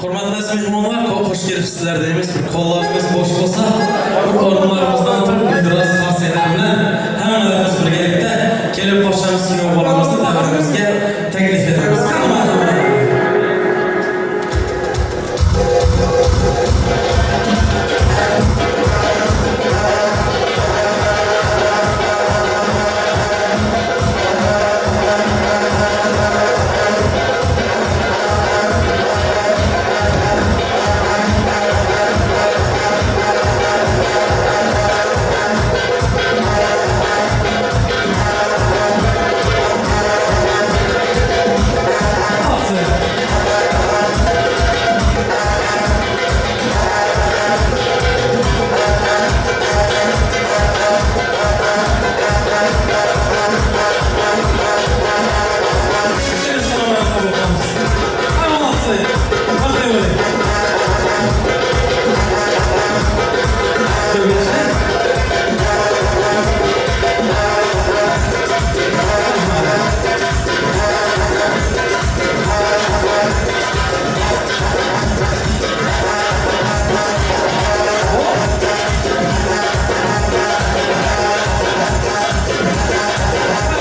Hormatly aziz mehmonlar, ko'p xush kelibsizlar deymiz. Bir qo'llarimiz bo'sh bo'lsa, bir o'rinlarimizdan turib gulduros qarsaklar bilan hammalarimiz birgalikda kelin poshshamiz kuyov bolamizni davramizga taklif etamiz. Qani marhamat. Молодцы! Baxtli bo'ling! Ko'p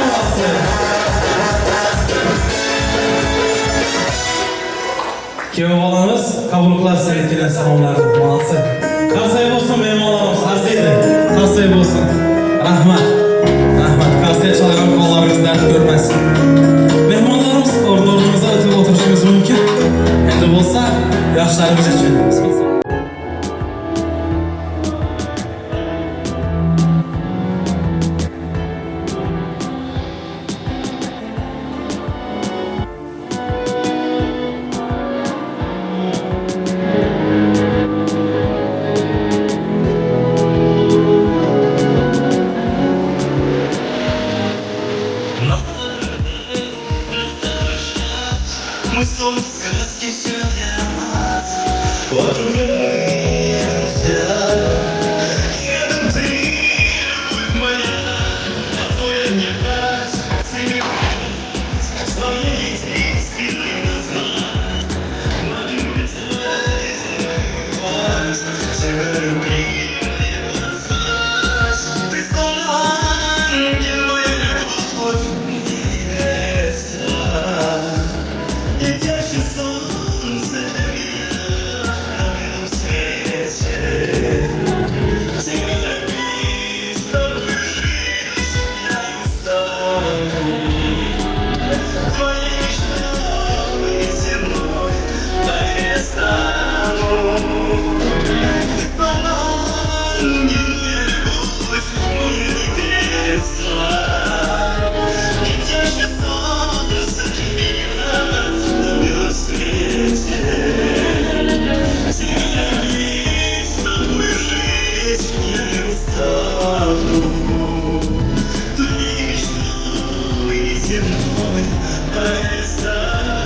Молодцы! Kuyov bolamiz qabul qilasiz aytgan salomlarni. Молодцы. Qarsak bo'lsin mehmonlarimiz, arziydi. Qarsak bo'lsin. Rahmat. Rahmat. Qarsak chalgan qo'llaringiz dard ko'rmasin. Mehmonlarimiz o'rni o'rnimizda o'tib o'tirishimiz mumkin. Endi bo'lsa, yoshlarimiz uchun. Мы сон сказки все для нас Окружаемся. Рядом ты, любовь моя, а твоя не Своей единственной назвать. Тебя любил Ты словно ангел, моя любовь небеса. Летящее солнце для меня на белом свете. Тебя любить, с тобой жить я не устану. Твоей мечтой земной перестану. Ты словно ангел, моя любовь, моя небеса. Летящее солнце для меня на белом свете. Тебя любить, с тобой жить я не устану. Твоей мечтой земной перестану.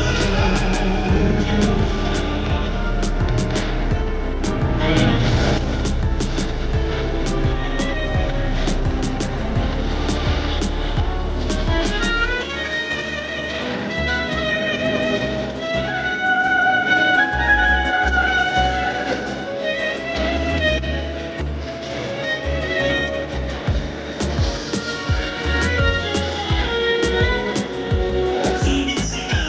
Любить тебя,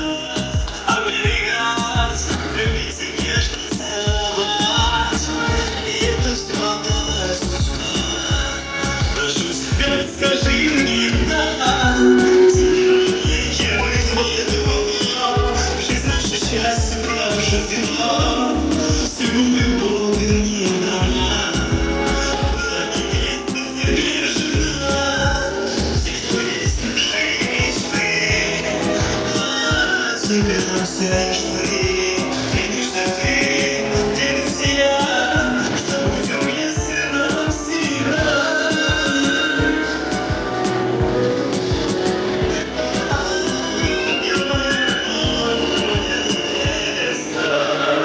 оберегать, любить и нежно целовать. И это все была судьба. Прошу тебя, скажи мне да. Тебе мы двое, Жизнь наша счастье проживена. Всю любовь не дана. Была тебе жена. Здесь наши мечты. Тебе свежды, Конечно, ты нельзя, что будем вместе навсегда. Ангел моя, моя невеста.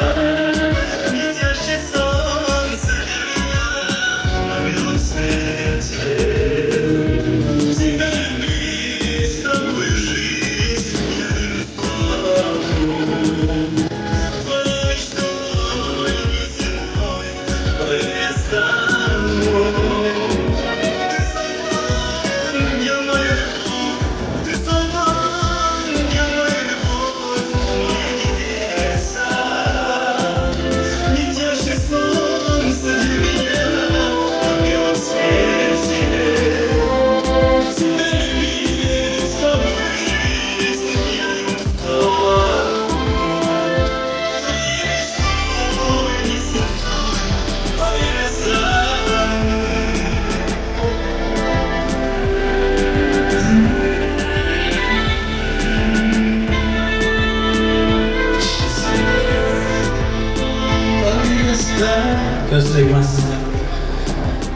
Köz degmez.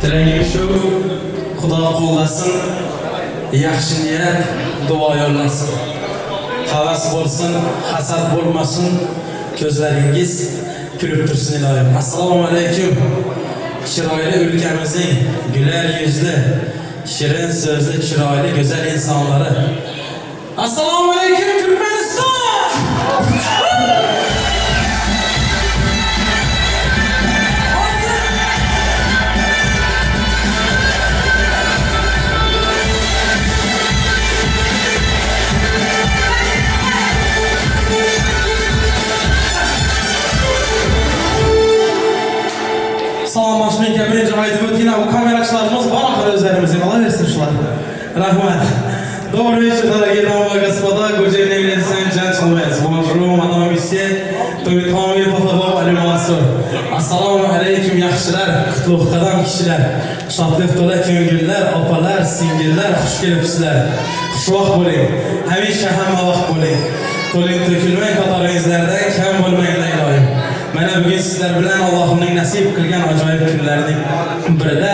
Tilegim şu, Huda gollasyn, ýagşy niýet, doga ýollasyn. Hawas bolsun, hasat bolmasyn, közleriňiz gülüp dursun iloýim. Assalamualeýkum! Çyraýly ülkämiziň güler ýüzli, şirin sözli, çyraýly gözel insanlary. Assalamualeýkum Türkmenistan! Salamlaşmaýka birinji aýdyp ötýin, bu kameraçylarymyz bar ahyry özlerimiziň, alawersin şular. Rahmat. Dobry wieczór, dorogie damy i gospoda, good evening, ladies and gentlemen. Bonjour, madame, monsieur, Toýutgamy, por favor, animasyon. Assalamu aleýkum, ýagşylar, kutlug gadam kişiler, şatlyk tola köňüller, opalar, siňgiller, huş gelipsizler. Huşwagt boluň, hemişe hemme wagt boluň. Toýuň tökülmeň kataryňyzlardan kem bolmaýynda iloýym. Mana bugun sizler bilen Allohimning nasib qilgan ajoyib kunlarining birida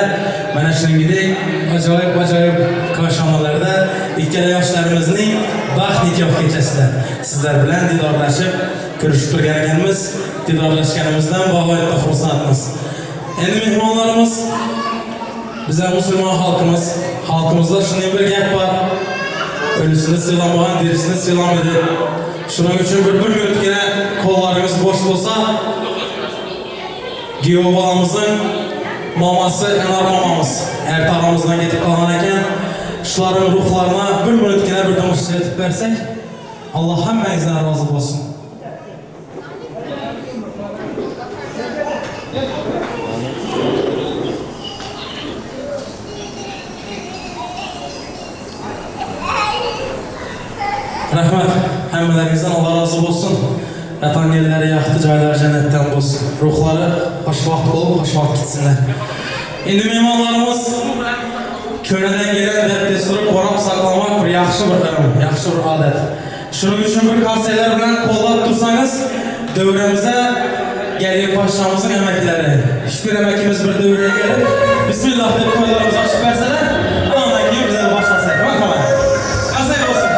mana shuningidek ajoyib ajoyib koshonalarda ikkala yoshlarimizning baxt nikoh kechasida sizlar bilan didorlashib ko'rishib turgan ekanmiz. Didorlashganimizdan bag'oyatda xursandmiz. Endi mehmonlarimiz bizlar musulmon xalqimiz, xalqimizda shunday bir gap bor. Ölüsini sıylamagan, dirisini sıylamaydı. Şunun üçün bir bir minutgina qo'llaringiz bo'sh bo'lsa, Giyo bolamızın maması Enar mamamız erta aramızdan ketib qolgan ekan. Shularning ruhlarına bir minutgina bir dumush etib bersak, Alloh hammangizdan rozi bo'lsin. Rahmat. Hammalaringizdan Alloh rozi bo'lsin. Yatan yerlari yaxti, joylari jannatdan bo'lsin. Ruhlari xoshvaqt bo'lib, xoshvaqt ketsinlar. Endi mehmonlarimiz ko'nadan kelgan deb-desturi qo'rab saqlamoq bir yaxshi bir irim, yaxshi bir odat. Shuning uchun bir qarsaklar bilan qo'llab tursangiz, davramizda Gelin paşamızın emekleri. Şükür emekimiz bir devreye gelip, Bismillah deb to'ylarimizni ochib bersalar, ondan keyin bizlar boshlasak. Marhamat. Qarsak bo'lsin.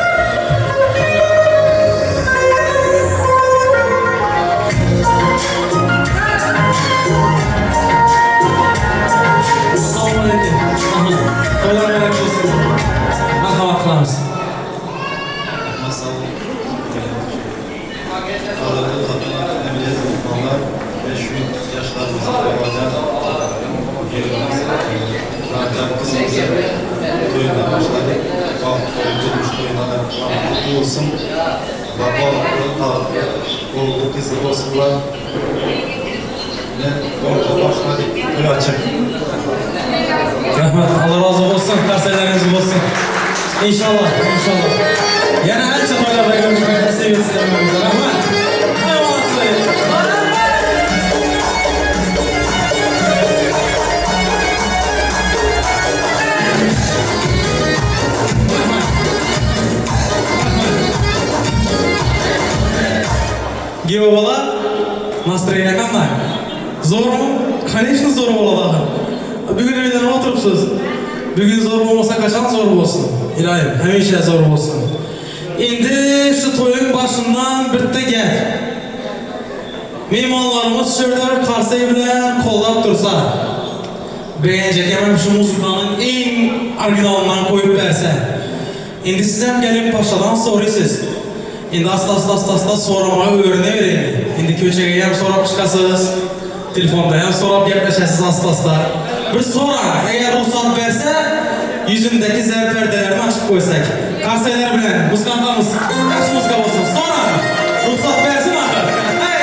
Assalomu alaykum. To'ylar muborak bo'lsin. Marhamat qilamiz. Masal, Qadrli kadınlar, emniyet uzmanlar ve şu yaşlarımızın olacak yerimiz, zaten kızımızın toyuna başladık. Bak, durmuş toyuna kutlu olsun. Baba, tatlı, oğlu, kızı olsunlar. Ne orta başladık, toy açık. Rahmat. Alloh rozi bo'lsin, qarsaklaringiz bo'lsin. Inshaalloh, inshaalloh. Yana ancha to'ylarda ko'rishmak nasib etsin hammamizga. Rahmat. Hammasi. Giyo bola, настроение qanday? Zo'rmi? Конечно, zo'r bo'ladi axir. Bugun uyda o'tiribsiz. Bugun zo'r bo'lmasa qachon zo'r bo'lsin? Iloyim, hamisha zo'r bo'lsin. Endi shu to'yning boshidan bitta gap. Mehmonlarimiz shu yerda bir qarsak bilan qo'llab tursa, beğenecek hemen şu muzıkanın eng originalından qo'yib bersa. Endi siz ham kelin pashadan so'raysiz. Endi asta asta asta asta so'ramaga o'rganavering. Endi ko'chaga ham so'rab chiqasiz, telefonda ham so'rab gaplashasiz asta asta. Bir so'rang, agar ruxsat bersa, yuzimdagi zar pardalarni ochib qo'ysak. Qarsaklar bilan muzikantlarimiz yaxshi muzika bo'lsin. So'rang, ruxsat bersin axir. Hey,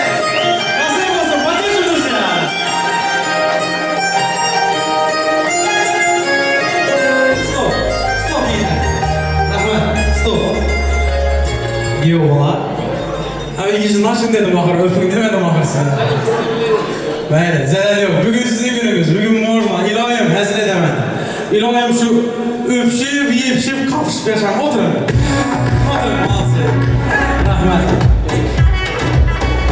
qarsak bo'lsin, поддержим, друзья. Стоп, стоп, yigitlar. Rahmat, стоп. Giyo bola. Abi yuzini oching dedim axir, o'ping demedim axir sizga. Mayli, zarar yo'q. Bugun sizning kuningiz. Bugun можно. Iloyim, hazil etaman. Iloyim shu o'pishib, yepishib, qopishib yashang. O'tiring. O'tiring, молодцы. Rahmat.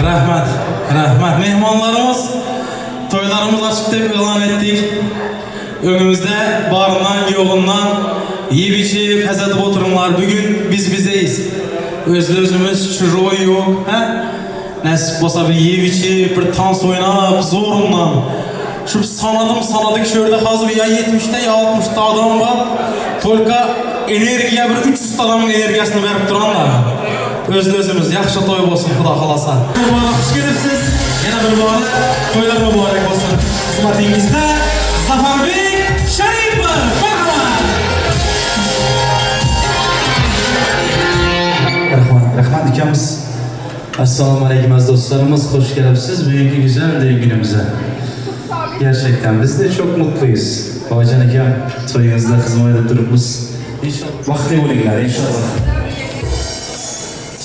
Rahmat. Rahmat. Mehmonlarimiz. Toýlarymyz açyk diýip yglan etdik. Öňümizde baryndan ýogyndan iýip-içip, hez edip oturyňlar. Bu gün biz bizeýiz. Özli-özümiz, çužoý ýok, hä? Nesip bolsa bir iýip-içip, bir tans oýnap, zorundan. Şu sanadym sanadyk şu ýerde hazir ýa ýetmişde ýa altmyşda adam bar. Tolka energiýa bir 300 adamyň energiýasyny berip duran da. Özli-özümiz ýahşy toý bolsun Huda halasa. Mubarak hoş gelipsiz. Ýene bir bary toýlar mübarek bolsun. Hyzmatyňyzda Saparbek Şaripow. Marhamat. Rahmat, rahmat ukamiz. Assalomu alaykum aziz dostlarımız, hoş gelipsiz bugünkü güzel düğün günümüze. Gerçekten biz de çok mutluyuz. Babacan akam toýuňyzda hyzmat edip durupmyz. İnşallah bagtly bolinglar inşallah.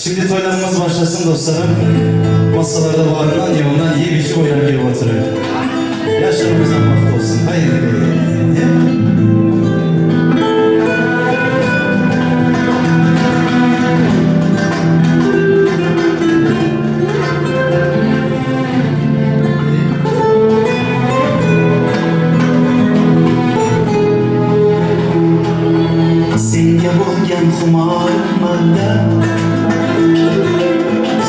Şimdi toýlarymyz başlasyn dostlarym. Masalarda baryndan ýogundan iýip içip oýnap gelip oturyň. Ýaşlarymyzam bagtly bolsun. Haýyrly geleýin. Senga bo'lgan xumorim manda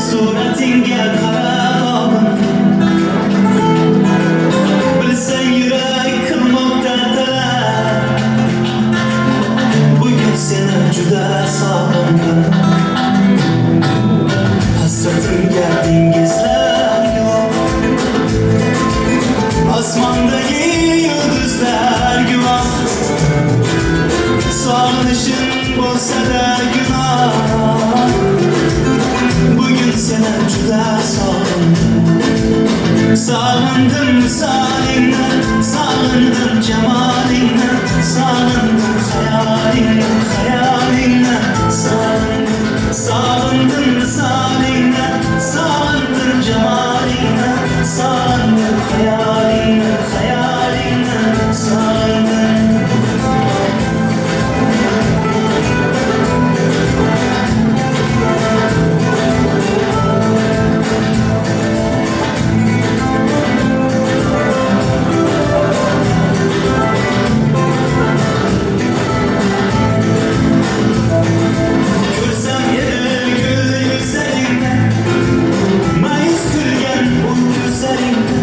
Suratingga qarab olindim Bilsang yurak qilmoqda talab Bugun seni juda sog'indim Hasratimga dengizlar yo'q Osmondagi yulduzlar guvoh Sog'inishim bo'lsa-da gunoh Bugun seni juda sog'indim Sog'indim visolingni Sog'indim jamolingni Sog'indim xayolingni Xayolingni Sog'indim Sog'indim visolingni Sog'indim jamolingni Sog'indim xayolingni Xayolingni Sog'indim Ko'rsam edi gul yuzlaringni Ma'yus kulgan u ko'zlaringni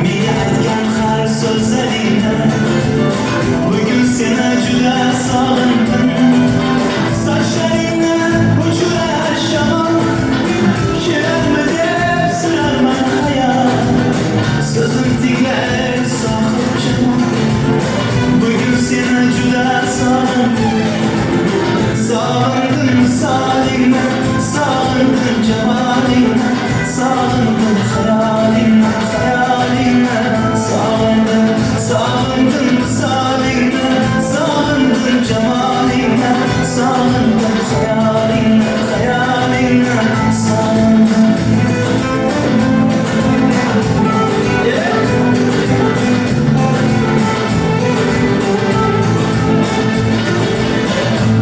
Menga aytgan har so'zlaringni Bugun seni juda sog'indim Sochlaringni uchirar shamol Kelarmi deb sinarman hayol So'zim tingla ey sohibjamol Bugun seni juda sog'indim Sog'indim visolingni Sog'indim jamolingni Sog'indim xayolingni Xayolingni Sog'indim Sog'indim visolingni Sog'indim jamolingni Sog'indim xayolingni Xayolingni Sog'indim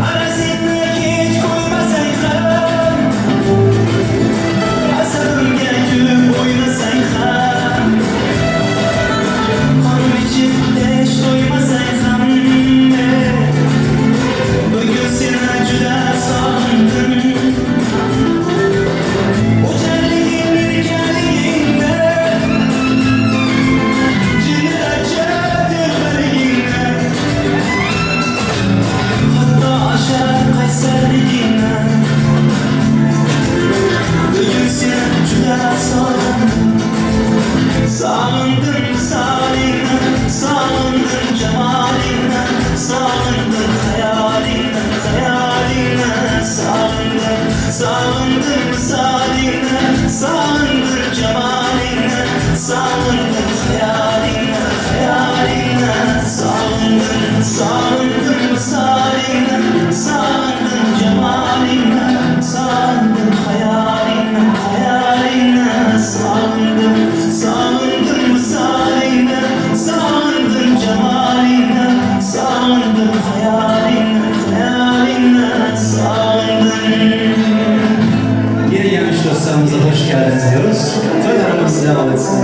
Arasini kech qo'ymasang ham Asabimga kulib o'ynasang ham Qonim ichib hech to'ymasang ham Bugun seni juda sog'indim O'jarliging erkaligingni Jinnilarcha telbaligingni Hatto oshar qaysarligingni Bugun seni juda sog'indim Sog'indim visolingni Sog'indim jamolingni Sog'indim xayolingni Xayolingni Sog'indim Sog'indim visolingni Sog'indim jamolingni Sog'indim xayolingni Xayolingni Sog'indim Sog'indim visolingni Sog'indim jamolingni Sog'indim xayolingni Xayolingni Sog'indim Sog'indim visolingni Sog'indim jamolingni Sog'indim xayolingni Xayolingni Sog'indim Yeni gelmiş dostlarımıza hoş geldiniz diyoruz. Toylarımız devam etsin.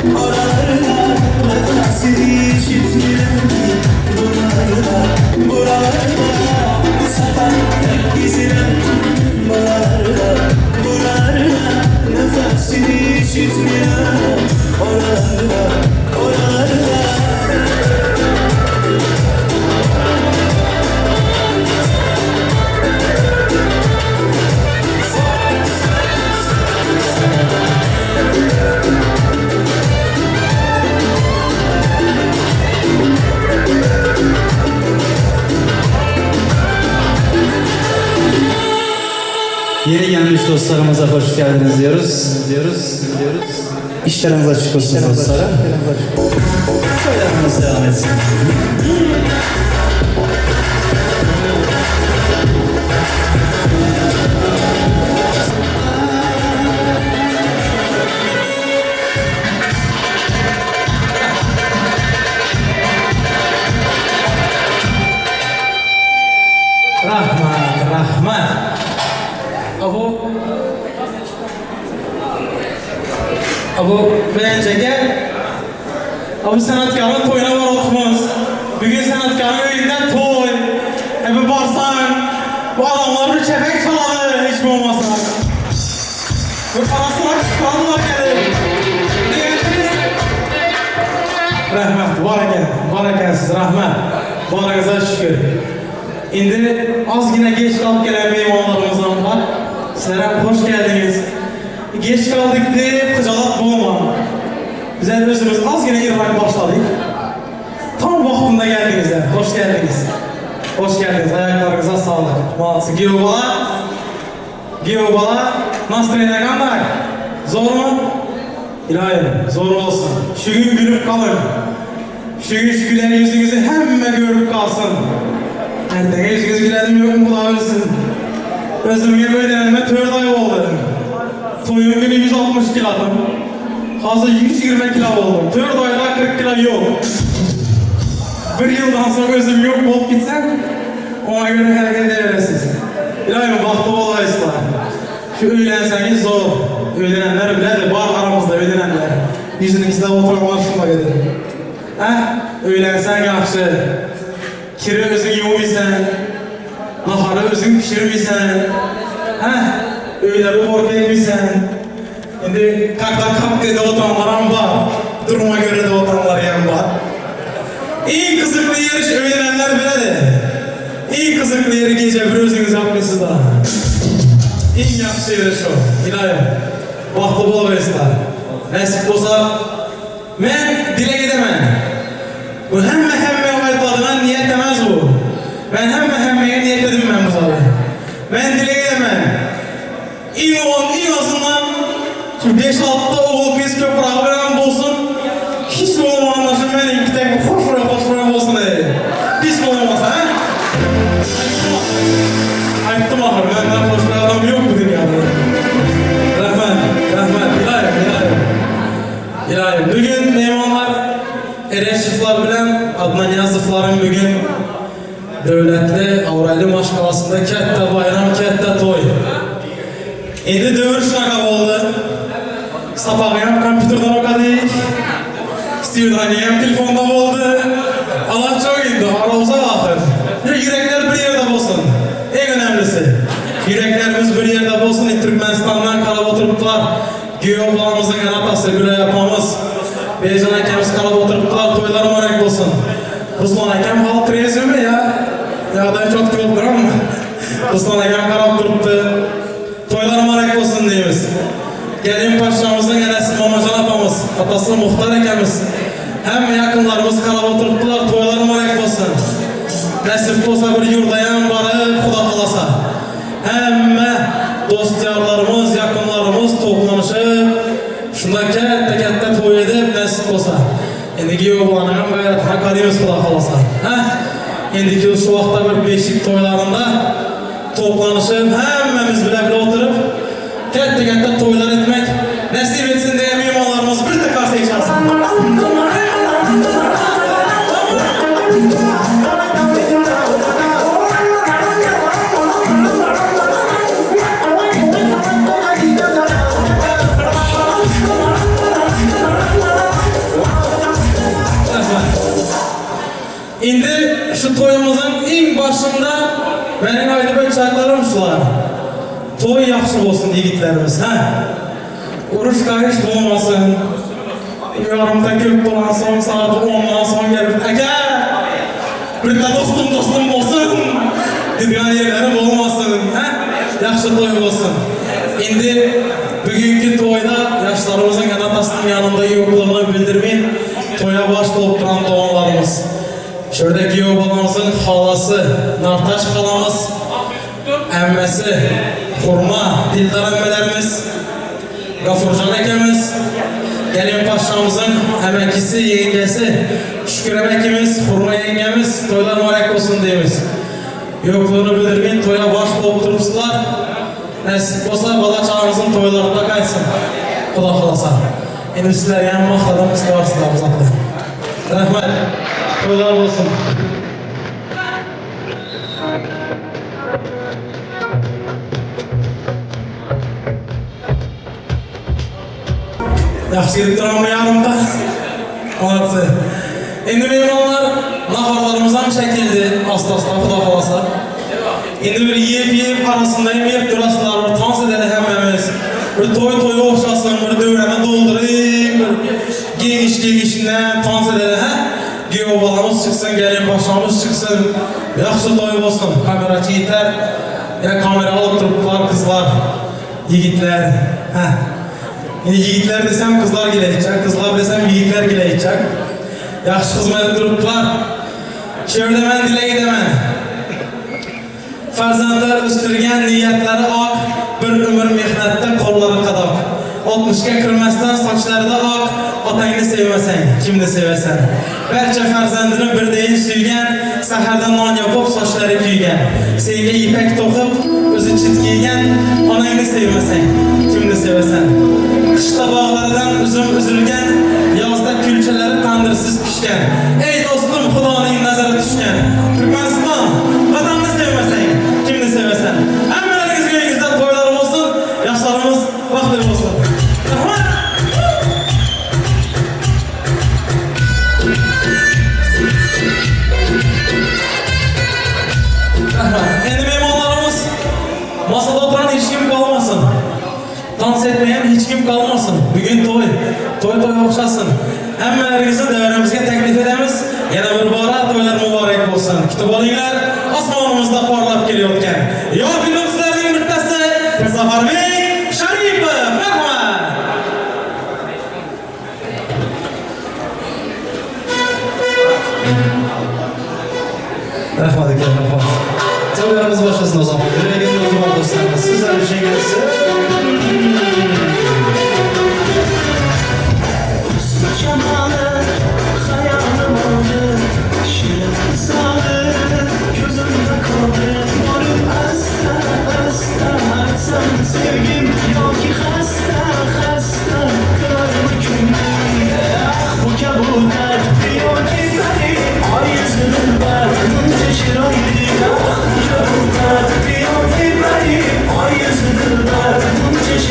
Oralarda nefesini işitmirem ki Buralarda, buralarda Bu sefer tek gizirem Buralarda, buralarda Nefesini işitmirem Oralarda, oralarda. Yeni gelmiş dostlarımıza hoş geldiniz diyoruz. Diyoruz, diyoruz. İşleriniz açık olsun dostlarım. Soylarınız devam etsin. Rahmat, rahmat. Abu Abu bence gel. Abu sanatkarın toyuna var oturmuş. Bugün sanatkarın evinde toy. E bir barsan, bu adamlar bir çepek çaladı hiç mi olmasa. Bir parasına kıskandılar gelir. Ne ettiniz? Rahmet, var eken, var ekensiniz, rahmet. Barınıza şükür. Indi azgina geç kalıp gelen meymanlarımız var. Sizlere hoş geldiniz. Geç kaldık deyip kıcalat bulma. Bize özümüz azgina irrak başladık. Tam vaktinde geldiniz de. Hoş geldiniz. Hoş geldiniz. Ayaklarınıza sağlık. Молодцы. Giyo bala. Giyo bala. Настроение qanday? Zo'rmi? Iloyim, zo'r olsun. Şu gün gülüp kalın. Şu gün şu gülen yüzünüzü hemme görüp kalsın. Ertege yüzünüz güledim yok mu Xuda bilsin. Özümge böylenime 4 ay oldu. Toyun günü 160 kilodım. Hazır 120 kilo oldum. 4 ayda 40 kilo yok. Bir yıldan sonra özüm yok bolup gitsem ona göre hareket edebilirsiniz. İlahim bahtlı olayısınlar. Şu öylenseniz zor. Öylenenler bilədir, var aramızda öylenenler. Yüzünün ikisinde oturanlar şunda gedir. Hə? Öylənsən yaxşı. Kiri özün yumuyorsan, naharı özün pişirmirsən, hə? Öyləri bork etmirsən. İndi kalk da kalk dedi oturanlar var. Duruma göre de oturanlar yan var. En kızıklı yeri şu öylenenler bilədir. En kızıklı yeri gece bir özünüz yapmışsınız da. En yaxşı yeri şu. İlahim. Baxtlı bol versinler. Nasip olsa ben dile gidemem. Bu hemme hemme ayıpladı. Ben niyet demez bu. Ben hemme hemmeye niyet dedim ben bu zaten. Ben dile gidemem. İyi olan en azından şimdi 5-6 oğul kız köprü veren bolsun. Hiç olmayan ben iki tek hoş buraya hoş bolsun dedi. Hiç olmasa ha? Ayıttım ahır. Benden hoş adam yok bu dünyada. Rahmet, rahmet. İlahim, ilahim. İlahim. Bugün meymanlar Ereşiflar bilen Adnan Yazıfların bugün dövlətli Avraylı maşqalasında kətdə bayram, kətdə toy. İndi dövür şunaqa oldu. Sapağıyam kompüterden okadik. Sivdaniyem telefonda oldu. Allah çok indi, aramıza axır. Yürekler bir yerde olsun. En önemlisi. Yüreklerimiz bir yerde olsun. Türkmenistan'dan qarab oturupdular. Güya oğlanımızın atası Gülay apamız. Beycan akemiz qarab oturupdular. Toylar mübarek olsun. Ruslan akam hal trezmi ya? Yağday çok yol duran mı? Ruslan akam qarab turupdu. Toylar mübarek olsun deymiz. Gelin paşamızın enesi Mamacan apamız, atası Muhtar akemiz. Hem yakınlarımız qarab oturupdular. Toylar mübarek olsun. Nasip olsa bir yurdayan barıp Xuda xalasa. Hemme dost yarlarımız, yakınlarımız toplanışıp şunda katta katta toy edip nasip olsa. Endigi oğlanı ham gayret qaraymiz Xudo xalasa. Ha? Endigi şu vaqtda bir beshik to'ylarında toplanışıp hammamiz bilan birga o'tirib katta katta to'ylar etmek nasip etsin degan mehmonlarimiz bir qarsak chalsin. şu toýumyzyň iň başynda meniň aýdyp ötjeklerim şular. Toý ýagşy bolsun ýigitlerimiz, hä? Uruş-gaýyş bolmasyn. Ýarymda gelip bolansoň sagat ondan soň gelip, Eke! Birde dostum dostum bolsun! Diýýän ýerleri bolmasyn, hä? Ýagşy toý bolsun. Indi bugünki toýda ýaşlarymyzyň ene-atasynyň ýanynda ýoklugyny bildirmän, toýa baş bolup duran doganlarymyz. Şu ýerde giýew balamyzyň halasy Nartaç halamyz, ämmesi Hurma Dildar emmelerimiz, Gafurjan ekemiz, gelin paşamyzyň ämekisi, ýeňňesi Şükür ämekimiz, Hurma ýeňňemiz toýlar mübarek bolsun diýmiz. Ýoklugyny bildirmän toýa baş bolup durupsyzlar. Nesip bolsa bala-çagaňyzyň toýlarynda gaýtsyn. Huda halasa. Indi sizlerýem maksadym sizler uzatdy. Rahmet. Toýlar bolsun. Ýagşy gelip duranmy ýanymda? Молодцы. Indi myhmanlar naharlarymyzam çekildi asta-asta Huda halasa. Indi bir iýip-iýip arasynda hem iýip duraslar, bir tans edeli hemmämiz. Bir toý toýa ogşasyn, bir döwrany dolduryp, bir geňiş-geňişinden tans edeli, hä? Giýew balamyz çyksyn, gelin paşamyz çyksyn. Ýagşy toý bolsun. Kameraçy ýigitler ýa kamera alyp durupdylar gyzlar. Ýigitler, hä. Indi ýigitler desem gyzlar geläýtjek, gyzlar desem ýigitler geläýtjek. Ýagşy hyzmat edip durupdylar. Şu ýerde men dileg edemen. Farzandlar ösdürgen niýetleri ak, bir ömür mehnetde gollary kadak. Altmyşga kirmesden saçlary-da ak, ataňny söýmeseň, kimni söýesen. Barça farzandini birdeýin söýgen, Säherde nan ýapyp, saçlary küýgen. Senga ýüpek tokup, özi çit geýgen, Anaňny söýmeseň, kimni söýesen. Gyşda baglardan üzüm üzülgen, Ýazda külçeleri tandyrsyz pişgen. Eý, dostum, Hudanyň nazary düşgen, Türkmenistan, Watanyny söýmeseň, kimni söýesen. Hemmeleriňiziň öýüňizde toýlar bolsun, ýaşlarymyz bagtly bolsun. Rahmat! Endi mehmonlarimiz masada oturan hiç kim galmasyn. Tans etmeýän hiç kim galmasyn. Bugün toý. Toý toýa ogşasyn. Hemmeleriňizi döwremizge teklip edemiz. Ýene bir bara toýlar mubarek bolsun. Kütüp alyňlar. Asmanymyzda parlap gelýotgan ýor yulduzlarynyň bittasi Safarbek Sharipov. Rahmat! Rahmat aka, rahmat. To'ylarimiz boshlasın o zaman. Yüreğiniz o zaman dostlarımız. Sizler için gelsin. Husnu jamaly haýalym aldy, Şirin wysaly gözümde galdy. Boryp asta, asta aýtsam sevgim, Ýoki hasta, hasta kylarmy köňlüm. Ah bu kabutar ýoki peri, Aý ýüzli dilber munça şiraýly. Ah bu kabutar ýoki peri, Aý ýüzli dilber munça.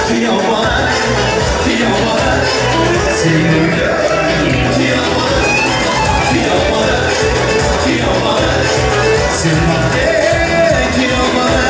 Kıyau bala, kıyau bala Seni kıyau bala, kıyau bala, kıyau bala Seni kıyau bala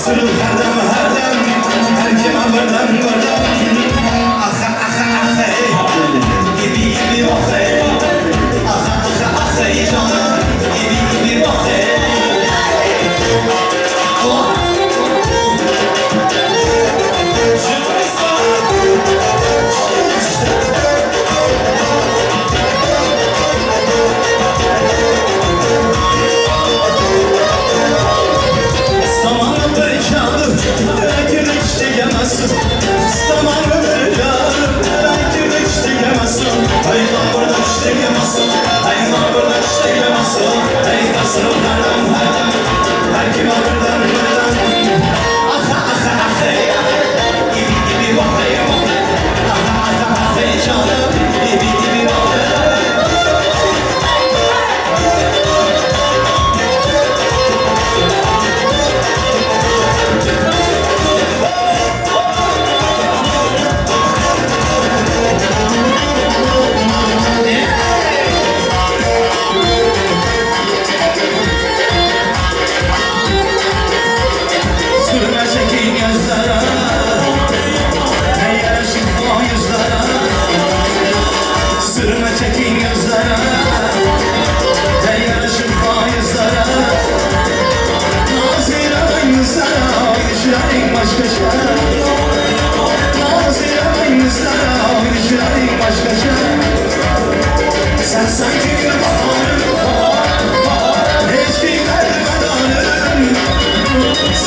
Kasırıl herdem herdem Her kime birden birden Aha aha aha ey İbi ibi vah ey Aha aha aha ey canım İbi ibi vah ey Zamanı perişanım, belki diyemezsin. Zamanı perişanım, belki diyemezsin. Hey kardeş diyemezsin, hey kardeş diyemezsin. Hey kasırım herdem herdem, her kime birden birden. Aha aha aha hey, ibi ibi vah hey vah. Aha aha aha hey canım, ibi ibi vah hey. Sürme çekin gözlere, Ey yaraşık o yüzlere. Sürme çekin gözlere, Ey yaraşık o yüzlere. Nazire yüzlere, Oynayışların başkaca. Nazire yüzlere, Oynayışların başkaca. Sen sanki bir baharım, Hiç gidermeden.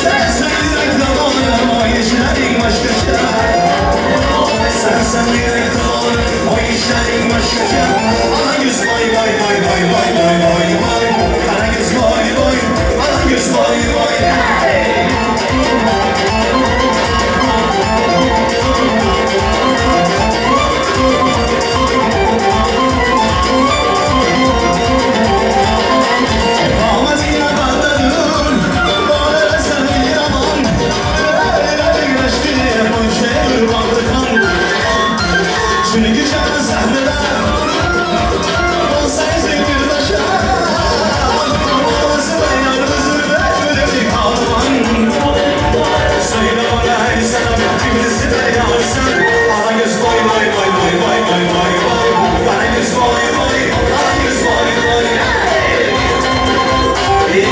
Sen sen yürek zamanım, o işlerin başkaca. Sen sen yürek zamanım, o işlerin başkaca. Ana yüz vay vay vay vay vay vay vay vay. Kara göz vay vay, ana göz vay vay. Hey! Ahmet'ine bağlanır, bağlara sarılır aman. Çünkü canı sahnede Olsaydı bir taşa Olası yalnız ve kalman. Söyle bana hey sana kimisi de yarsın. Ana göz vay vay vay vay vay vay vay vay. Kara göz vay vay, ana göz vay vay. Hey!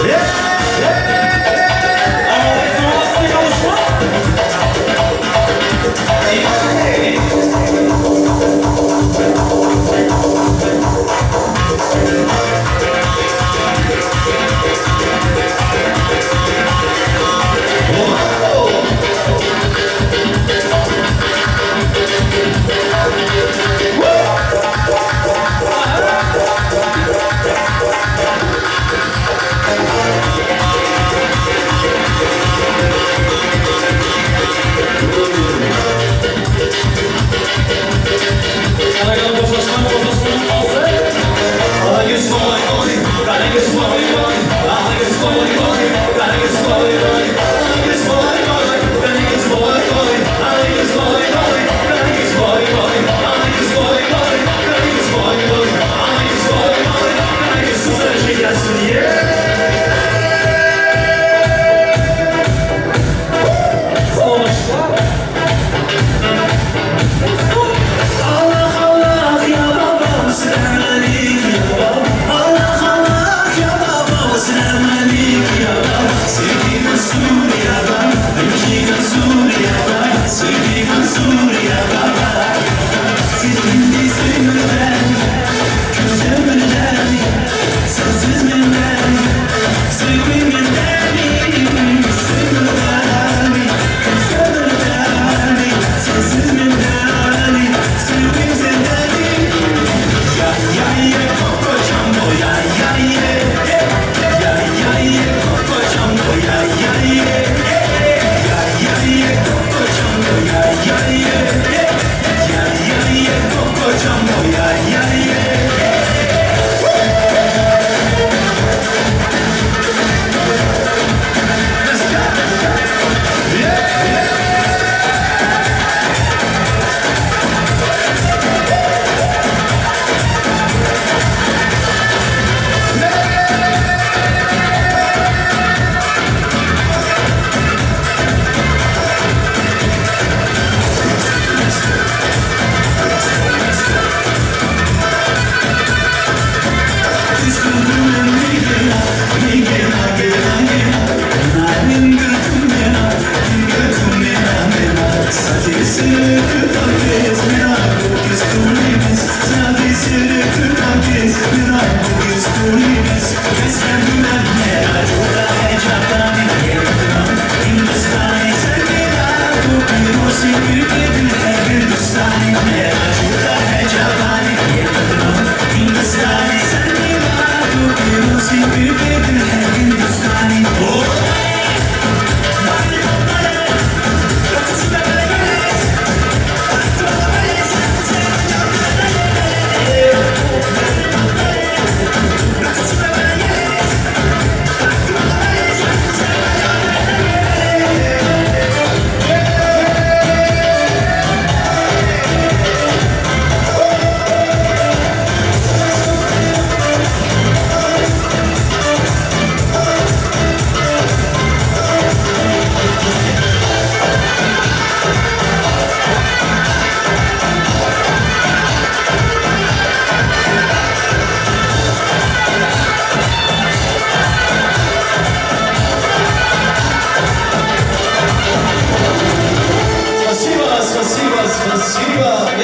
Yeah! Alakalı boşlaşma, boşlaşma olsa. Ana göz vay vay, kara göz vay vay. Ana göz vay vay, kara göz vay vay. Ana göz vay vay, kara göz vay vay. Ana göz vay vay, kara göz vay vay. Ana göz vay vay, kara göz vay vay. Ana göz vay vay, kara göz sana şey gelsin. Yeah! Sağollaşma. Allah Allah ya babam sen alik ya babam. Allah Allah ya babam sen alik ya babam. Sevgi Mansur ya babam. Sevgi Mansur ya babam. Sevgi Mansur ya babam.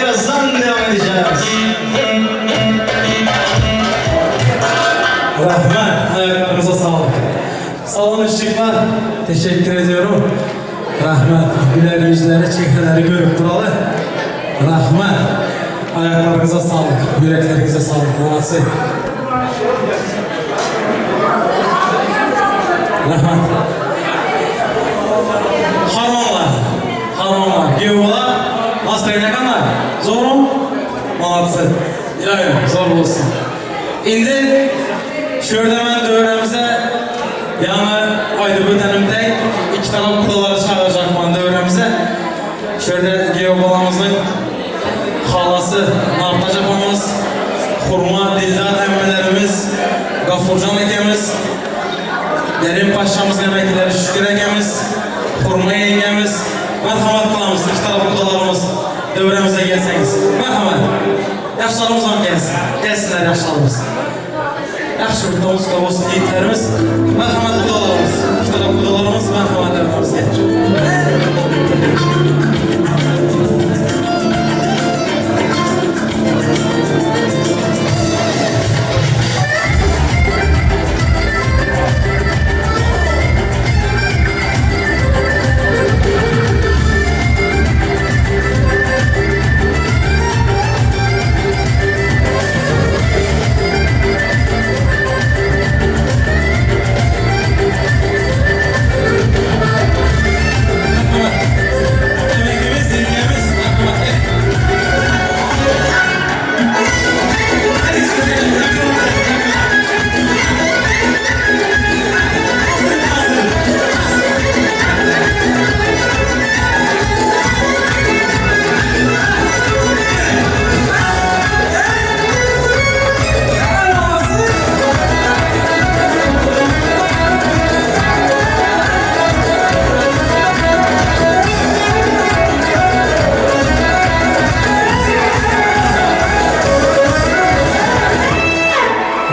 Birazdan devam edeceğiz. Rahmat, ayaklarınıza sağlık. Salon ışıklar, teşekkür ediyorum. Rahmat, güler yüzleri, çehreleri görüp duralı. Rahmat, ayaklarınıza sağlık, yüreklerinize sağlık. Молодцы. Rahmat. Harmanlar, harmanlar, Giyovalar, настроение qanday? Zo'rmi? Молодцы. Iloyim, zo'r bo'lsin. Endi shu yerda men davramize yani aydyp ötenimdek iki tane kudalary çagyrjakman döwremize. Şu ýerde giýew balamyzyň halasy Nartaç apamyz, Hurma, Dildar emmelerimiz, Gafurjan ekemiz, Derin paşamyzyň emekileri Şükür ekemiz, Hurma ýeňňemiz. Merhamat kılamyz, iki tarapy kudalarymyz döwremize gelseňiz. Merhamat. Ýaşlarymyzam gelsin. Gelsinler ýaşlarymyz. Ýagşy bir tomusga bolsun ýigitlerimiz. Merhamat kudalarymyz. Iki tarap kudalarymyz merhamat döwremizge. Emekimiz, yengemiz, merhamat.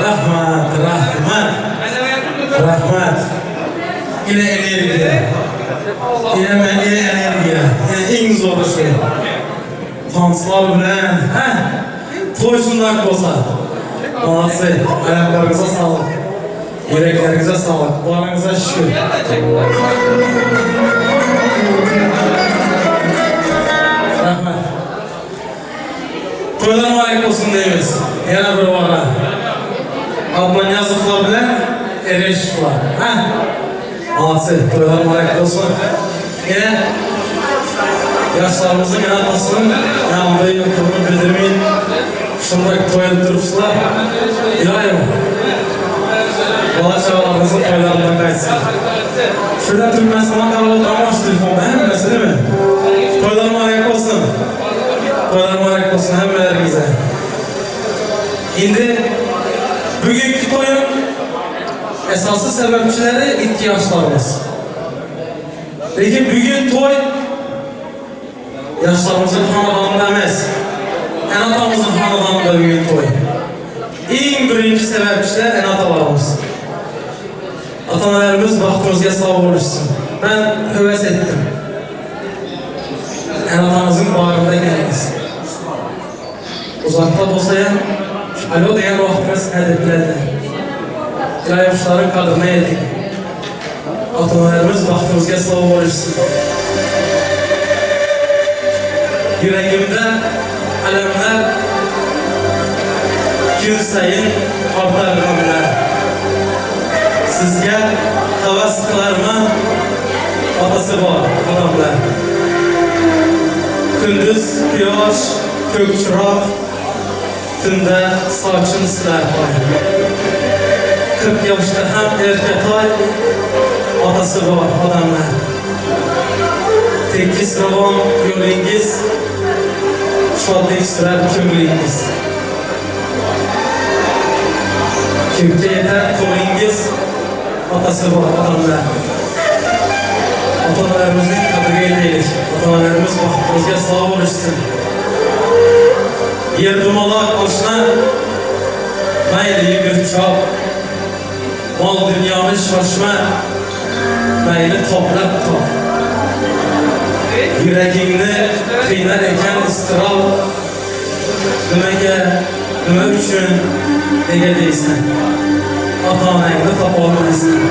Rahmat, rahmat. Rahmat. Yine energiya. Yine men yine energiya. Yine iň zory şu. Tanslar bilen, heh. Toý şundak bolsa. Молодцы. Aýaklaryňyza saglyk. Ýürekleriňize saglyk. Baryňyza şükür. Rahmat. Toýlar mübarek bolsun diýmiz. Ýene bir wara. Abmanýazowlar bilen Ereşowlar. Heh. Молодцы. Toýlar mübarek bolsun. Ýene ýaşlarymyzyň ene-atasynyň ýanynda ýoklugyny bildirmeýin. Şundak toý edip durupsyzlar. Ylaýym. Bala çagalaryňyzyň toýlaryndan gaýtsyn. Şurada Türkmenistana garap oturan şu telefonda hemmesi değil mi? Toýlar mübarek bolsun. Toýlar mübarek bolsun hemmeleriňize. Indi bugünkü toýuň esasy sebäpçileri iki ýaşlarymyz. Lekin bugün toý ýaşlarymyzyň hanadanynda emes. Ene-atamyzyň hanadanynda bugün toý. Iň birinji sebäpçiler ene-atalarymyz. Ata-enelerimiz bagtymyzga sag boluşsun. Men höwes etdim. Ene-atamyzyň bagrynda ekeniňiz. Uzakda bolsa hem alo diýen wagtyňyz gadyr bilerler. Ylaýymşlaryň gadyryna ýetik. Ata-enelerimiz bagtymyzga sag boluşsun. Ýüregimde alemler gün saýyn artar gamlar. Sizge havas kylarman atasy bar adamlar. Gündüz kuýaş, kök çyrak, tünde saçyn sizler aý. 40 ýaşda hem erketaý, atasy bar adamlar. Tekis rowan ýolyňyz, şatlyk sürer köňlüňiz. Kökde ýeter toýuňyz, atasy bar adamlar. Ata-enelerimiziň gadyry ýeteýlik. Ata-enelerimiz bagtymyzga sag boluşsun. Ýer dumalak aşna, maýly ýügür çap. Mal dünýany şaşma, maýly toplap tap. Ýüregiňni gynar eken ysdyrap, Nimege, nime üçin, nege diýseň, Ata-eneňni tapalmaýsaň.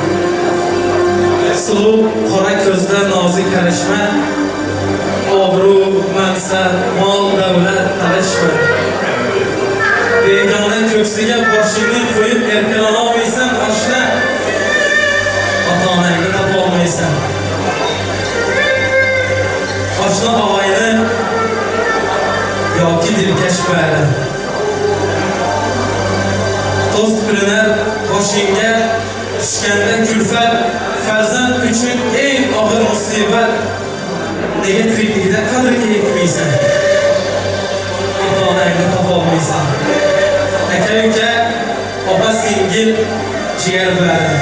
Suluw gara közde nazy kereşme, Obru, mansap, mal-döwlet talashma. Begona köksüge boshingni qo'yib erkalanolmaysan oshna, Ata-eneňni tapolmaysan. Oshna og'ayni yoki dilkash bari. To'st bilinar boshingga tushganda kulfat, Farzand uchun eng og'ir musibat. Nega tirikligida qadriga yetmaysan? Ota-onangni topolmaysan. Aka-uka, opa-singil, jigar bari.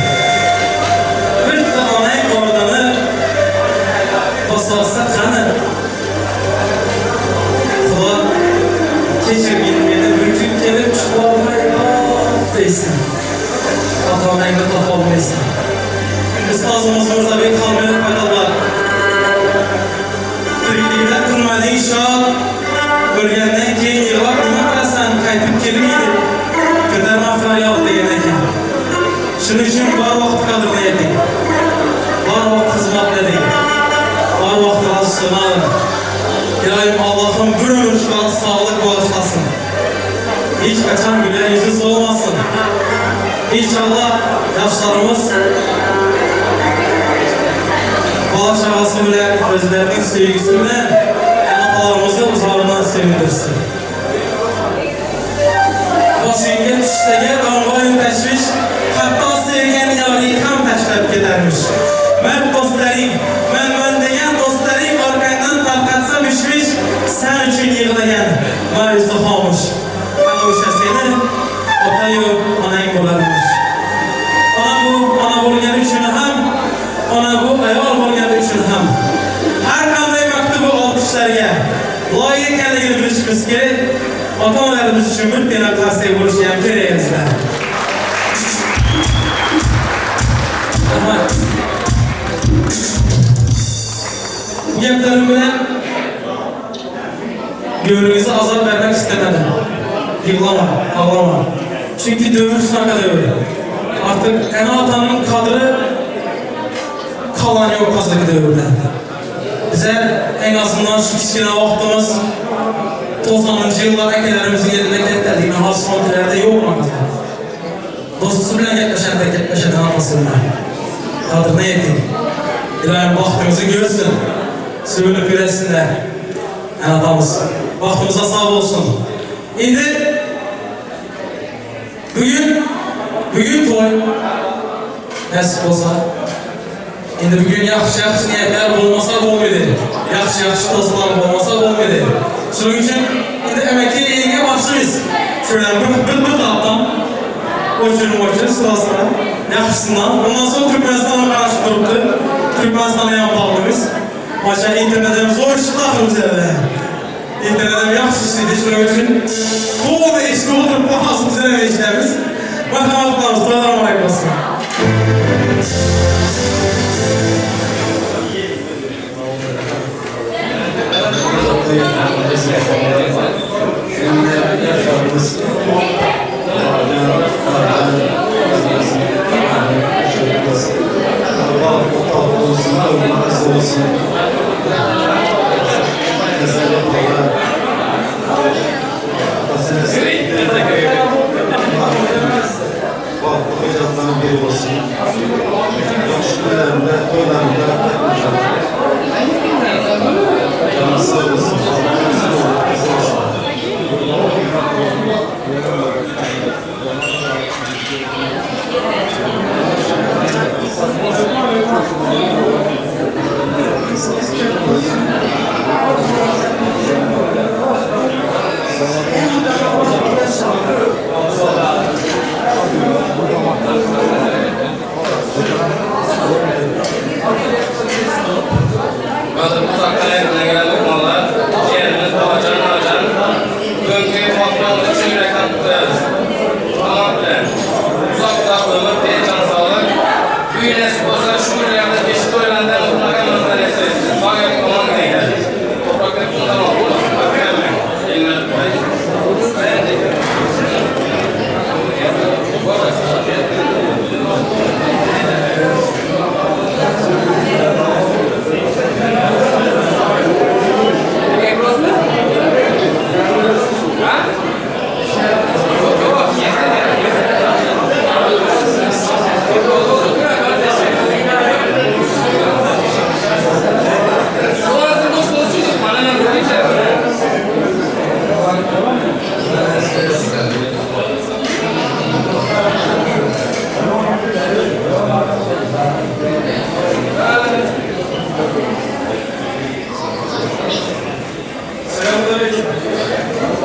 Bitta onang o'rnini bosolsa qani? Xudo kechirgin meni bir kun kelib chiqolmay deysan. Ota-onangni topolmaysan. Ustozimiz Mirzobek Komilov aytadilar. Tirikligida qilmading shod, o'lgandan keyin yig'lab nima qilasan, qaytib kelmaydi. Ko'tarma faryod degan ekan. Shuning uchun bor vaqt qadrini yeting. Bor vaqt xizmatlaring. Bor vaqt rozi Iloyim Allohim bir umr sog'lik bag'ishlasin. Hech qachon güler yuzi so'lmasin. Inşallah yoshlarimiz bola chaqasi bilan o'zlarining sevgisi bilan otalarimizni uzog'idan sevindirsin. Boshingga tushsa gar g'amg'oyu tashvish, hatto sevgan yoring ham tashlab ketarmish. Mard do'stlaring, man-man degan do'stlaring orqangdan tarqatsa mish-mish, san uchun yig'lagan ma'yusi xomush. Ana o'sha seni otayu onang bo'larmish. Ona bu ona bo'lgani uchun ham, ona bu ayol bo'lgani uchun ham har qanday maktubu olqishlarga loyiq ekanligini bilishimiz kerak. Ota-onalarimiz uchun bir tena qarsak bo'lishi ham kerak azizlar. Rahmat. Bu gaplarim bilan gönlünüze azar vermek istemedim. Yıglama, ağlama. Çünkü dövür shunaqa dövür. Artık ena atanın kadri kalan yok hazırki dövrde. Bize en azından şu kichkina vaqtimiz 90 yıllar akalarimizin elinde ketdi. Hozir frontlerde yo'q unaqa. Do'stisi bilan gaplashadi, gaplashadi hammasi bilan. Qadrini yeting. Iloyim vaqtimizni ko'rsin. Sevinib yurasinlar. Ana otamiz. Vaqtimiz sog' bo'lsin. Endi bugun to'y nasib bo'lsa. Endi bugun yaxshi yaxshi niyatlar bo'lmasa bo'lmaydi. Yaxshi yaxshi do'stlar bo'lmasa bo'lmaydi. Shuning uchun endi amaki yenga boshlaymiz. Şöyle bir bir bir tarafdan o'chirib o'chirib sırasına yaxshisidan. Ondan sonra Türkmenistan'a qarashib turibdi. Türkmenistan'a ham bog'laymiz. Maşa internet ham zo'r ishlaydi axir bizlarda. İnternet ham yaxshi ishlaydi. Shuning uchun to'g'ri eshitib o'tirib hozir biz ham eshitamiz. Marhamat qilamiz. To'ylar muborak bo'lsin. Bahtlı biri olsun. Yaxşı günlerinde, toylarında Canı sağ olsun. Sağ olsun. Hazır uzaktan yerine gelen mehmanlar, ciğerimiz Babacan, Nacan, bugünkü patronumuz için yürekten kutlarız. Tamam bilen. Uzak uzak ömür, can sağlık. Büyü nasip olsa şu günlerde beşik toylarında mutlaka manzara etsin. Sağ olun, aman gideyler.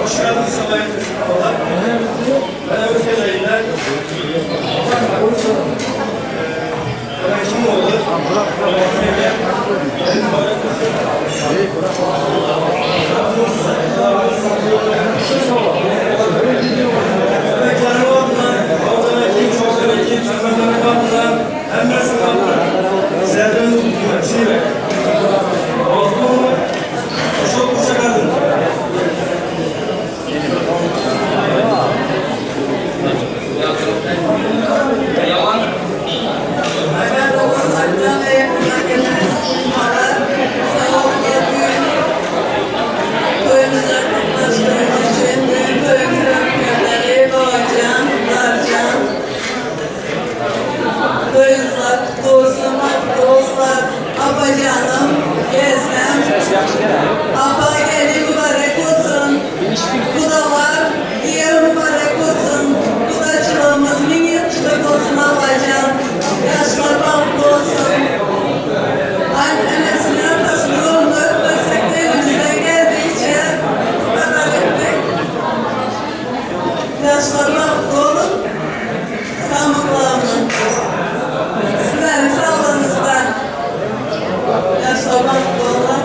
Hoş geldiniz sayın babalar. Ben öz gezeğinden Kardeşim oğlu. Emeklerim adına, Babacan Ekim, Çoğdan Ekim, Çömezlerim adına, Emresin adına, Zerdeniz Hükümet, Şive. Altın, Çok kuşa kadın. Yalan. Ben uzaktan ve yakından gelen konuklara sağ olun yapıyorum. Köyümüze kutlaştığınız için bütün köyümüzün öpüyorları Babacan, Narcan. Köyümüzler kutlu olsun, mutlu olsunlar. Apacanım, gezmem. Apa gelin mübarek olsun. Bu da var, diğer mübarek olsun. Bu da çılığımız, bin yıl çığlık olsun apacan. Yaşlar bahtlı olsun. Annesinin atasının yolunu öpmesek de elimizden geldiğince bu kadar ettik. Yaşlar bahtlı olun. Sağlıklı olun. Sizlerin sağlığınızda. Yaşlar bahtlı olun.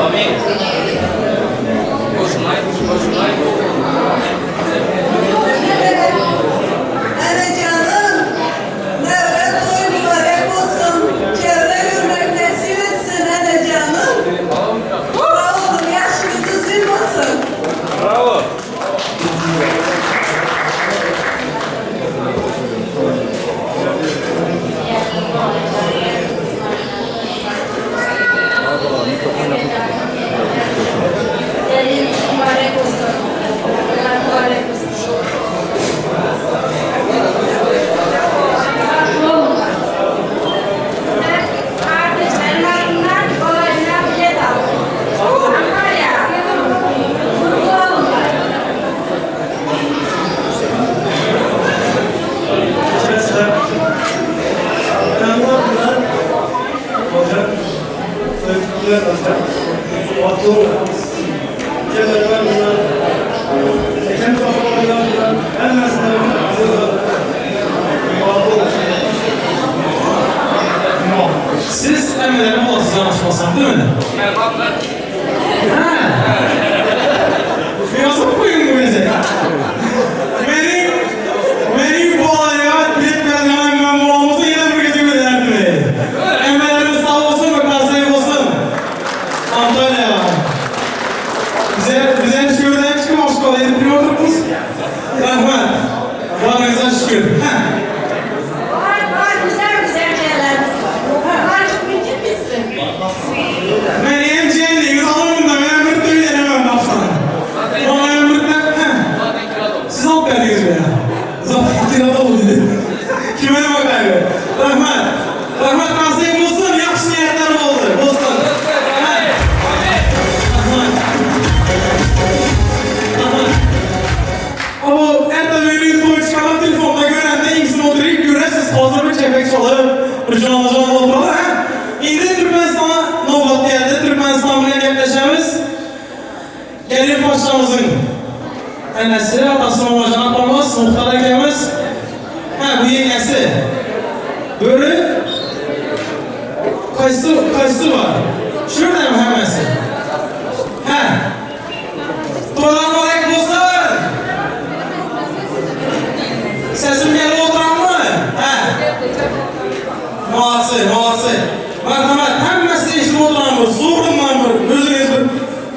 Amin. Koşmay, koşmay. Ana canım, devre toy mübarek olsun. Çevre görmek nasip etsin ana canım. Sağ olun, yaşınız uzun olsun. Bravo. Gelin mübarek olsun. Allah mübarek olsun. Sen kardeşlerin adından balayına bilet al. Antalya. Mutlu olunlar. Sesler. Önemli adına olacak. Soyutlular olacak. Batlı olacak. Cemreler bunlar. Ekem kafalar bunlar. Hemmesinden bunlar. Batlı olacak. Siz əmilərin balasız yanaşmasam, değil mi? Merhaba. Ha. Yazıp koyun bu gece. Benim, benim balaya bilet vermem ben balamızı yine bu gece gönderdim. Emrelerimiz sağ olsun ve kasayı olsun. Antalya. Bize, bize şuradan çıkmış kolay bir oturmuş. Rahmet. Varınıza şükür. Heh. Var var güzel güzel şeylerimiz var. Var kim bilsin. Ben hemşehriyim, alırım da ben ömür de hemen baksana. Ama ömür de, heh. Zaten kirada oldu. Siz alt verdiniz be ya. Zaten kirada oldu dedi. Kime ne bakar be? Rahmet. Rahmet nasip olsun, yaxşı niyetler oldu. Olsun. Heh. Rahmet. Rahmet. Ama erta beni toy çıkaran telefonda görende imsin oturup görəsiniz hazır bir çepek çalıb, bir canlı canlı oturalım. Hə? İndi Türkmenistana növbət gəldi. Türkmenistan bilen gepleşemiz. Gelin paşamızın Ənəsi, atası Mamacan atamız, Muxtar akamiz. Hə, bu yengəsi. Börü. Qaysı, qaysı var? Şurada mı həməsi? Hə. Toylar mübarək olsun. Səsim gəlib oturanmı? Hə. Molası, molası. Mərhəmət, həməsi eşitib oturanmı? Zorunla bir, özünüz bir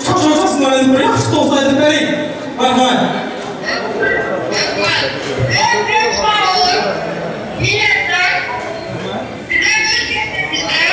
çaşacaqsınlar, bir yaxşı dost edib bərik. Mərhəmət. Ömrüm sağ olun. Milletler, bize ülkemizde,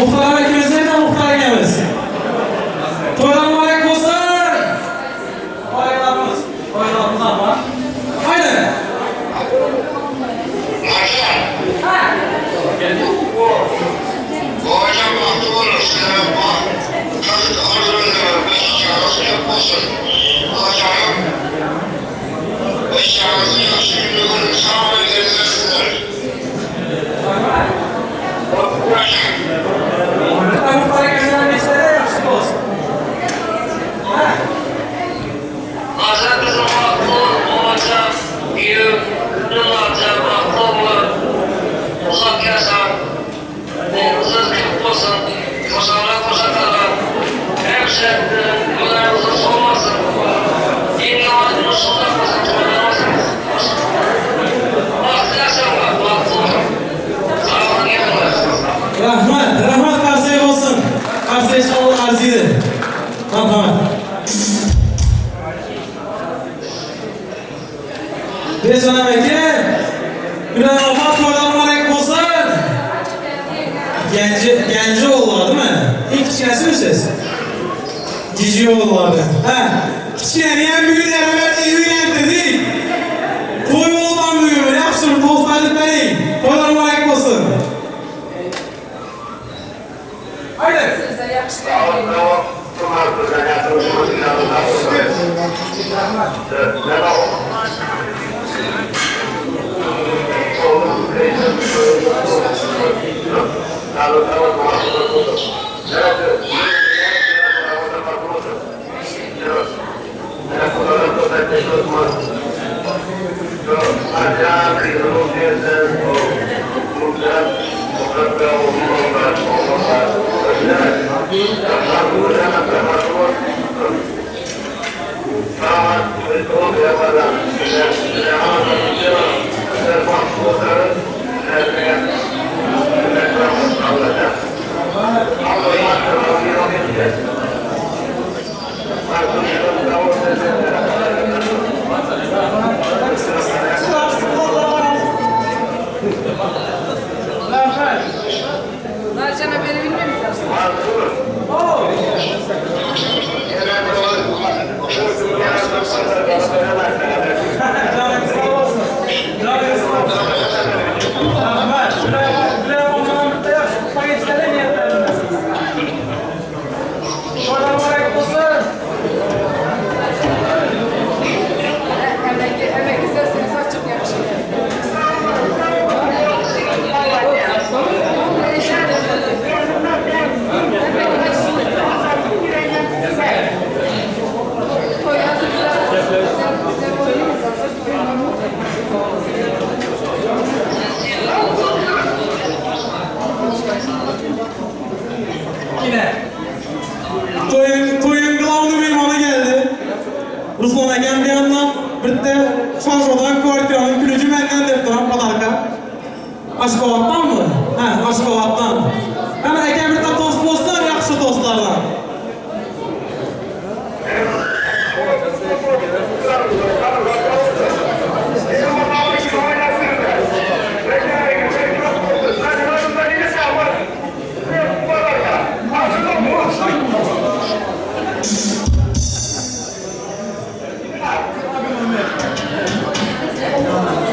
Muhtar akemiz nirede Muhtar akemiz? Toýlar mübarek bolsun! Toýlarymyz, toýlarymyz aman. Haýdy! Babacan bagtly bolun sizlere bagt tagt arzuw beş çagasy köp bolsun Babajanym beş çagasy ýagşy günde görün sag boluň geldiler sizler. Arjan gyzym bagtly bol, Babajan, giýew, inim Arjan bagtly bollar, uzak ýaşaň, ogluňyz köp bolsun, goşaňa goşa tagan, hemişe siziň gözüňiz solmasyn, iň ýaman duşmanlar bolsun, toýlaryňyz gutly bolsun. Bagtly ýaşaňlar, bagtly boluň. Sag boluň geldiler. Rahmat, rahmat qarsak bolsun. Qarsak çalyň arzydy. Marhamat. Bejanam aka, Gülen opa toýlar mübarek bolsun. Genci, genci oğullar değil mi? İlk kiçinesi mi siz? Cici oğulları. Ha. Kiçineni hem bugün beraber evlendirdik. Toy oğlan bugün. Yaxşı dostlar bey. Toylar mübarek olsun. Haydi. Narcan'a beni bilmiyor musun? Canınız sağ olsun. Canınız sağ olsun. Rahmat. Gülen olmadan bitti yaxshi. Payetlarga niyatlarimiz. To'ylar mübarek olsun. Əmək, əmək sesiniz açıq yaxşı. Yine. Toyun, toyun glavny mehmoni geldi. Ruslan akam bir yandan bitta Chorsudan kvartiraning ключi mendan deb turib podarka. Ashxoboddanmi? Ha, Ashxoboddan. Ana akam bitta tost bo'lsin, yaxshi to'stlardan.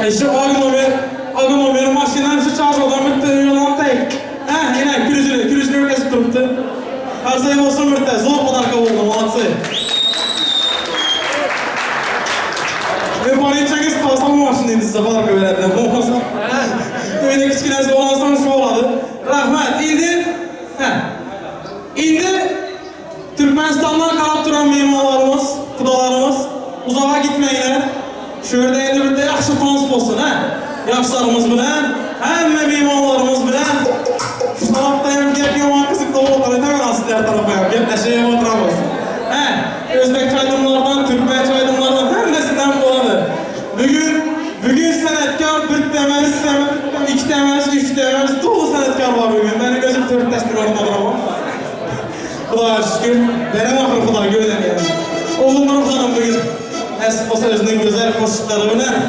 Eşi og nomer, og nomer mashinam shu Chorsudan bitta yo'ldan tek. Ha, yine ключini, ключini o'tkazib turibdi. Qarsak bo'lsin bitta, zo'r podarka bo'ldi, молодцы. Veparinchagiz qolsa bu mashina endi sizga podarka beradi. Bo'lmasa, uyda kichkinasi bo'lsa shu bo'ladi. Rahmat. Endi ha. Endi Türkmenistandan qarab turan mehmonlarimiz, xudolarimiz uzoqqa gitmanglar. Shu yerda endi bitta yaxshi tons bo'lsin, ha. Yoshlarimiz bilan, hamma mehmonlarimiz bilan shu tarafda ham gap yomon qiziqli bo'lib o'tiradi, sizlar tarafga ham gaplashib o'tiramiz. Ha, o'zbek aydimlardan, turkman aydimlardan hammasidan bo'ladi. Bugun bugun san'atkor bitta emas, ikkita emas, uchta emas, to'la san'atkor bor bugun. Meni o'zim to'rttasini ko'rib o'tiraman. Xudoga shukur, beraman axir Xudoga o'ylanyapman. O'g'lim Nurxonim bugun nasib bo'lsa o'zining go'zal qo'shiqlari bilan.